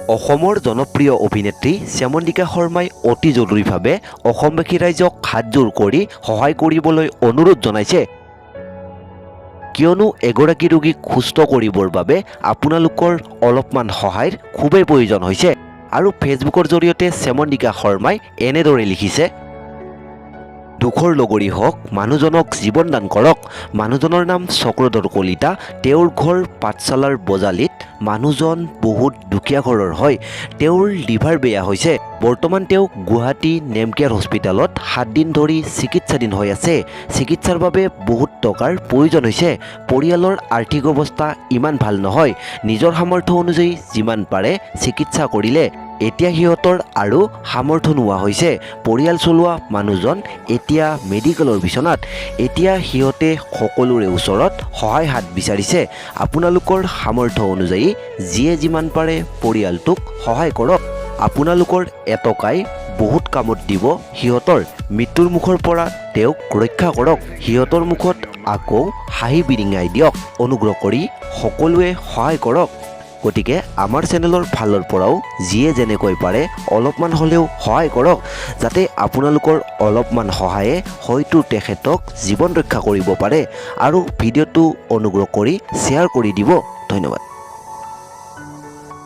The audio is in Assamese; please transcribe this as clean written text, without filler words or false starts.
অসমৰ জনপ্ৰিয় অভিনেত্ৰী শ্যামন্তিকা শৰ্মাই অতি জৰুৰীভাৱে অসমবাসী ৰাইজক হাতযোৰ কৰি সহায় কৰিবলৈ অনুৰোধ জনাইছে, কিয়নো এগৰাকী ৰোগীক সুস্থ কৰিবৰ বাবে আপোনালোকৰ অলপমান সহায়ৰ খুবেই প্ৰয়োজন হৈছে। আৰু ফেচবুকৰ জৰিয়তে শ্যামন্তিকা শৰ্মাই এনেদৰে লিখিছে, "দুখৰ লগৰী হওক, মানুহজনক জীৱন দান কৰক। মানুহজনৰ নাম চক্ৰধৰ কলিতা। তেওঁৰ ঘৰ পাঠশালাৰ বজালিত। মানুহজন বহুত দুখীয়া ঘৰৰ হয়। তেওঁৰ লিভাৰ বেয়া হৈছে। বৰ্তমান তেওঁ গুৱাহাটী নেমকেয়াৰ হস্পিটেলত 7 দিন ধৰি চিকিৎসাধীন হৈ আছে। চিকিৎসাৰ বাবে বহুত টকাৰ প্ৰয়োজন হৈছে। পৰিয়ালৰ আৰ্থিক অৱস্থা ইমান ভাল নহয়। নিজৰ সামৰ্থ্য অনুযায়ী যিমান পাৰে চিকিৎসা কৰিলে। এতিয়া সিহঁতৰ আৰু সামৰ্থ্য নোহোৱা হৈছে। পৰিয়াল চলোৱা মানুহজন এতিয়া মেডিকেলৰ বিচনাত। এতিয়া সিহঁতে সকলোৰে ওচৰত সহায় হাত বিচাৰিছে। আপোনালোকৰ সামৰ্থ্য অনুযায়ী যিয়ে যিমান পাৰে পৰিয়ালটোক সহায় কৰক। আপোনালোকৰ এটকাই বহুত কামত দিব। সিহঁতৰ মৃত্যুৰ মুখৰ পৰা তেওঁক ৰক্ষা কৰক। সিহঁতৰ মুখত আকৌ হাঁহি বিৰিঙাই দিয়ক। অনুগ্ৰহ কৰি সকলোৱে সহায় কৰক। গতিকে আমাৰ চেনেলৰ ফালৰ পৰাও যিয়ে যেনেকৈ পাৰে অলপমান হ'লেও সহায় কৰক, যাতে আপোনালোকৰ অলপমান সহায়ে হয়তো তেখেতক জীৱন ৰক্ষা কৰিব পাৰে। আৰু ভিডিঅ'টো অনুগ্ৰহ কৰি শ্বেয়াৰ কৰি দিব। ধন্যবাদ।"